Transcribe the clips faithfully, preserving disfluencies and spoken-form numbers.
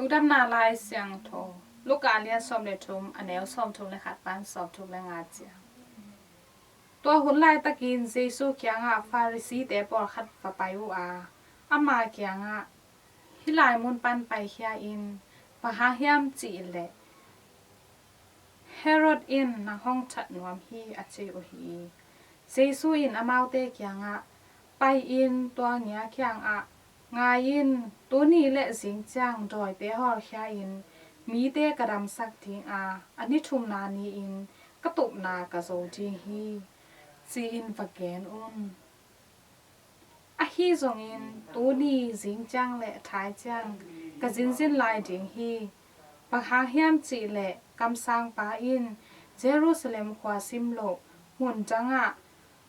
Lungdamna Lai Siangtho, Luka lian sawm le thum, a neu sawm thum le khat pan sawm thum le nga ciang. Tua hun laitakin Jesu kiangah Pharisee-te pawlkhat va pai uh a, ama kiangah, "Hih lai mun pan paikhia in, bang hang hiam cih leh Herod in nang hong that nuam hi," a ci uh hi. Jesu in amaute kiangah, "Pai-in tua ngia kiangah, 'Ngai in, tuni le zing ciang dawite hawlkhia-in mite ka damsak ding a, a ni thumna ni-in ka tupna ka zo ding hi,' ci-in va gen un. Ahi zongin tuni zing ciang le thai ciang ka zinzin lai ding hi. Bang hang hiam cih leh kamsangpa in Jerusalem khua sim loh mun dangah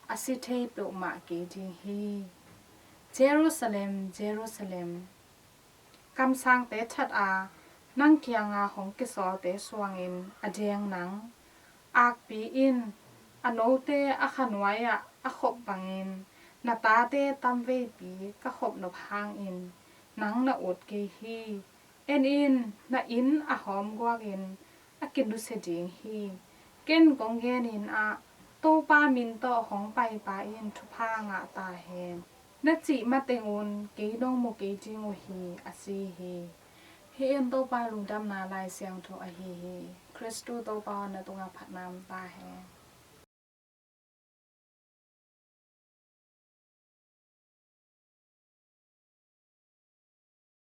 a si thei peuhmah kei ding hi. Jerusalem, Jerusalem, kamsangte that a, nang kianga hong kisawlte suangin a deng nang, akpi in a note a khanuai-ah a khop bangin na tate tamveipi ka khop nop hangin nang na ut kei hi. En in, na inn a hawm guakin a kinusia ding hi. Ken kong genin ah, Topa min tawh hong paipa in thupha ngah ta hen, na cih mateng un kei nong mu kei ding uh hi," a ci hi. Hih in Topa lungdamna Lai Siangtho ahi hi. Khristu Topa aw, na tungah phatna om ta hen.